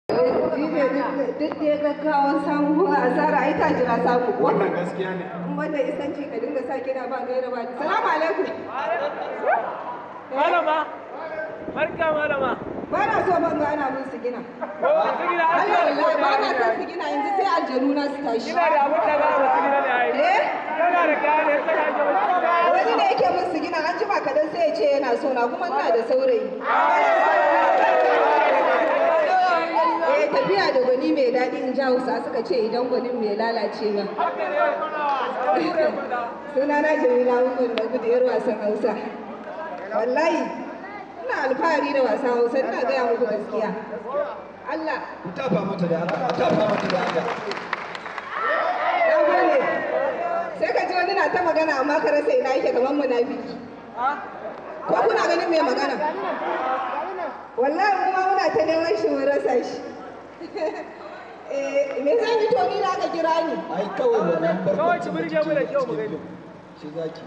Duk da ya gaggawan samu asara, ai ta jira samu ko? Wannan gaskiya ne. In banda isanci ka dinga sa kina ba gaira ba. Salamu alaikum. Malama, barka malama. Ba na so ban ga ana mun su gina. Ko su gina an Allah, wallahi ba na son su gina, yanzu sai aljanu na su tashi. Kina da abin da za a wasu gina ne ai. Eh? Kana da kaya ne sai ka wasu gina. Wani ne yake mun su gina, an jima kadan sai ya ce yana so na, kuma ina da saurayi. Eh, tafiya da gwani mai daɗi, in ji Hausa suka ce, idan gwanin mai lalace ba. Haka ne. Suna na Jamila Umar na Gudu, yar wasan Hausa. Wallahi ina alfahari da wasan Hausa, ina gaya muku gaskiya. Allah. Ku tafa mata da haka, ku tafa mata da haka. Na gode. Sai ka ji wani na ta magana amma ka rasa ina yake, kamar munafiki. Ko kuna ganin mai magana? Wallahi mu ma muna ta neman shi mun rasa shi. Eh, me zan yi? To ni da aka kira ni. Ai kawai wannan Kawai barkwancin ki burge mu da kyau mu cikin gani. fim, shi zaki.